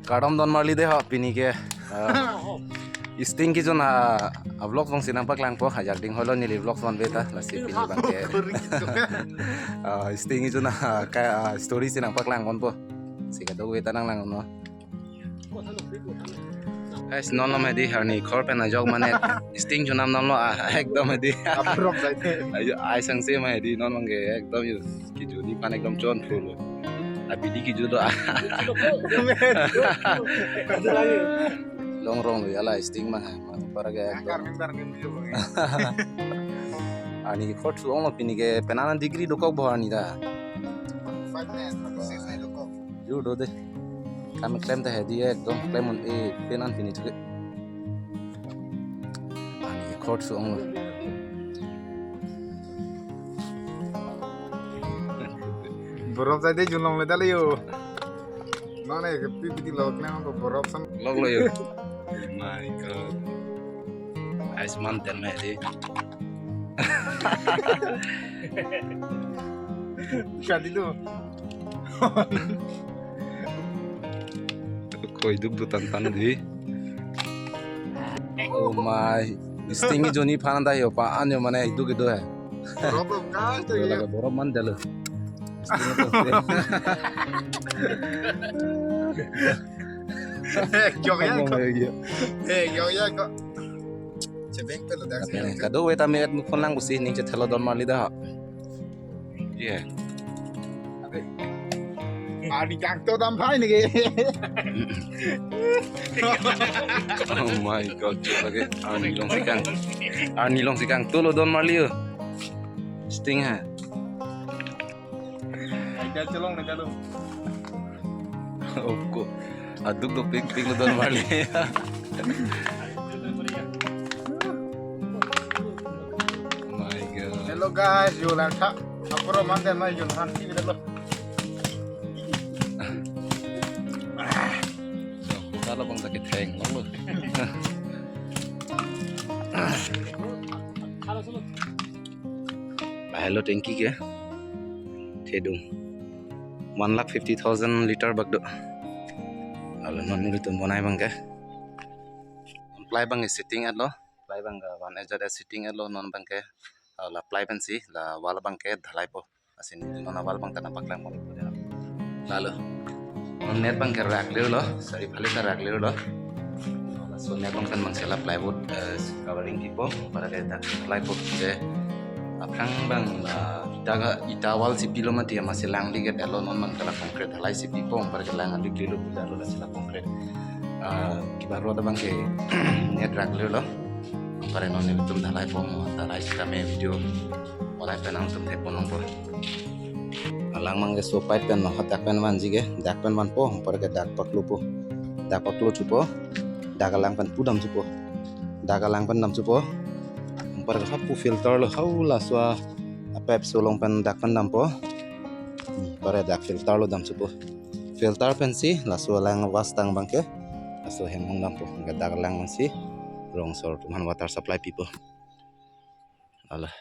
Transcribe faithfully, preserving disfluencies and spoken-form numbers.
Kardom don marli dei ho pini ke. Ah, Sting kejun a, a vlog jongsi nangpaklangpo, ajak ding holo neli vlog vanve ta, lasi pini abangke. Ah, Sting kejun a, ka, ah, story si nangpaklang ponpo. Si kadokave ta nanglang non. Guys, non lo mati arni khor pen ajok mane Sting junam non lo, ah, ekdom mati. Abrok jai the. Ayo, ai sangse mati non abangke ekdom yo. Kejun aphan ekdom chon full. Abidi kejun lo. Long rong lo ya la Sting ma. Para ke ekdom. Arni khor thu ong lo pini ke penang degree dokok bo arni ta. Five minutes, six minutes dokok. Jur do dei. Kam klem ta hedi ekdom klem un-e penang pini thu ke. Arni khor thu ong lo. Borop jai dei junlong le dale yo. None ke pipiti lo kena ko borop san. Lok lo yo. Oh my God. Ice mountain mati. Kati tu. Khoi duk do tan tan dei. Oh my. Sting kejun aphan ta yo pa an yo mane duk do hai. Borop lo guys, do lagi borop man dalo. Sting to. Kyok ya ko. Eh, kyok ya ko. Chebeng pe lo dak. Kadokave ta me-et mukhon lang pusi ning chethelo don marli dei ho. Yeah. Arni kangto dam phai neke. Oh my God, lagi arni alongsi kang. Arni alongsi kangto lo don marli yo. Sting ha. Aida chelong na kalo. Oko. Aduk dopik pik lo don marli. My God. Hello guys, yo lang tha. Apro manten na yo han ti lo. Kalau bang sakit heng lo. Hello tanki ke. Thedung. One lakh fifty thousand liter bak do. Lalu non nelitum bonai abangke. Ply abangke setting et lo. Ply abangke one H Z S setting et lo non abangke. Ah, la ply pensi la wall abangke dhalaipo. Asin non a wall abang ta nangpaklang ponpo dei. Lalu non net abangke rak lir lo, sari phali ta rak lir lo. So net abang pen abangsi la plywood, eh, covering pipo, para ke dak plywood je aphrang abang, ah, ita ga, ita wall si pilo mati amatsi lang liget lo non abangke la concrete dhalai si pipo, para ke lang alik lilo pula lo lasi la concrete. Ah, kiba rod abangke net rak lir lo. Para non nelitum dhalaipo, dhalai sitame video olai pen nangtum thek pon longpo. Alang abangke so pipe pen lo, dak pen vanji ke, dak pen vanpo, para ke dak paklopo. Dak paklo thupo. Dak alang pen pudam thupo. Dak alang pen dam thupo. Para ke hapu filter lo, hau laso a pipe so along pen dak pen dampo. Hmm, para dak filter lo dam thupo. Filter pensi laso alang waste tang abangke laso hem hong dampo. Dak alang pensi rong asor atum aphan water supply pipo. Ala.